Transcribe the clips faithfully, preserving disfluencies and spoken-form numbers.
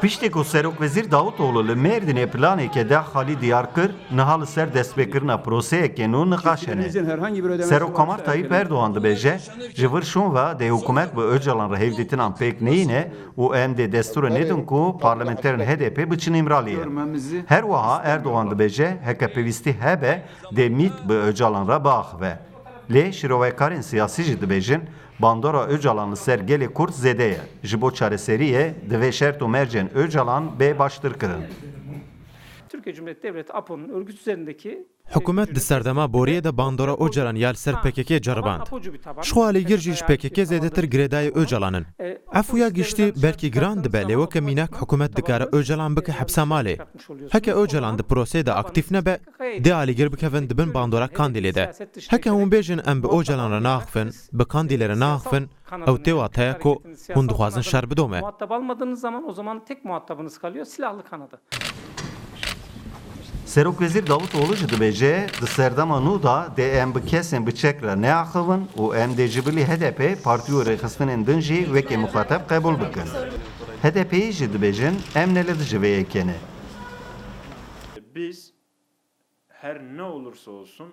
Piştî ku Serokwezîr Davutoğlu li Mêrdînê planeke deh xalî diyar kir, niha li ser destpêkirina proseyeke nû niqaş hene. Serokkomar Tayyip Erdoğan dibêje, ji vir şûn ve dê hikûmet bi Ocalan re hevdîtinan pêk neyîne û em dê destûrê nedin ku parlamenterên H D P biçin Îmraliyê. Her wiha Erdoğan dibêje, heke pêwîstî hebe, dê mît bi Ocalan re biaxive. Lê şîrovekarên siyasî jî dibêjin, bandora Ocalan li ser gelê Kurd zêde ye. Ji bo çareseriyê divê şert û mercên Ocalan bê baştir kirin. Türkiye Cumhuriyeti Devleti APO'nun örgüt üzerindeki Hikûmet di serdema boriyê de bandora Ocalan ya li ser P K K ceriband. Ji xwe alîgir jî ji P K K zêdetir girêdayî Ocalan in. Efûya giştî belkî giran dibe, lê weke mînak hikûmet dikare Ocalan bike hepsa malê. Heke Ocalan di proseyê de aktîf nebe, dê alîgir bikevin di bin bandora Kandîlê de. Heke hûn bêjin em bi Ocalan re naaxifin, bi Kandîlê re naaxifin, ew tê wateya ku hûn dixwazin şer bidome. Muhatap almadığınız zaman o zaman tek muhatabınız kalıyor silahlı kanadı. Serokwezîr Davutoğlu jî dibêje, di serdema nû de dê em bi kesên bi çek re neaxivin û em dê ji bilî H D P partî û rêxistinên din jî wekî muxateb qebûl bikin. H D P'yî jî dibêjin, em ne li dijî vê yekê ne. Biz her ne olursa olsun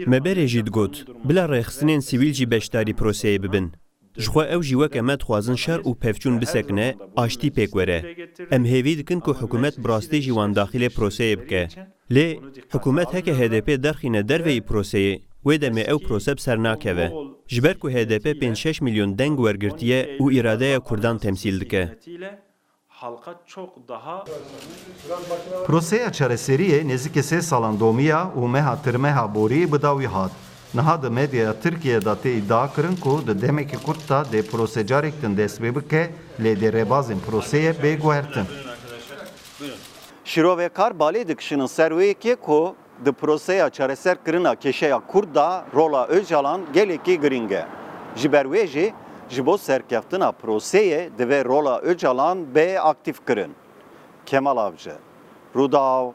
Me berê jî digot, bila rêxistinên sivîl jî beşdarî proseyê bibin. Ji xwe ew jî weke me dixwazin şer û pevçûn bisekine, aştî pêk were. Em hêvî dikin ku hikûmet bi rastî jî wan daxilê proseyê bike. Lê hikûmet heke H D P derxîne derveyî proseyê, wê demê ew prose bi ser nakeve. Ji ber ku H D P pênc şeş milyon deng wergirtiye û îradeya Kurdan temsîl dike. Halka çok daha Proseya çareseriyê nêzîkî sê salan domiya û meha tirmeha borî bi dawî hat. Niha di medyaya Tirkiyê de tê îdia kirin ku di demekî kurt de dê prose carek din dest pê bike, lê dê rêbazên proseyê bê guhertin. Şîrovekar balê dikişînin ser wê yekê ku di proseya çareserkirina kêşeya Kurd de rola Ocalan gelekî girîng e. Ji ber wê jî ji bo serkeftina proseyê divê rola Ocalan bê aktîfkirin. Kemal Avcı, Rûdaw,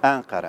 Enqere.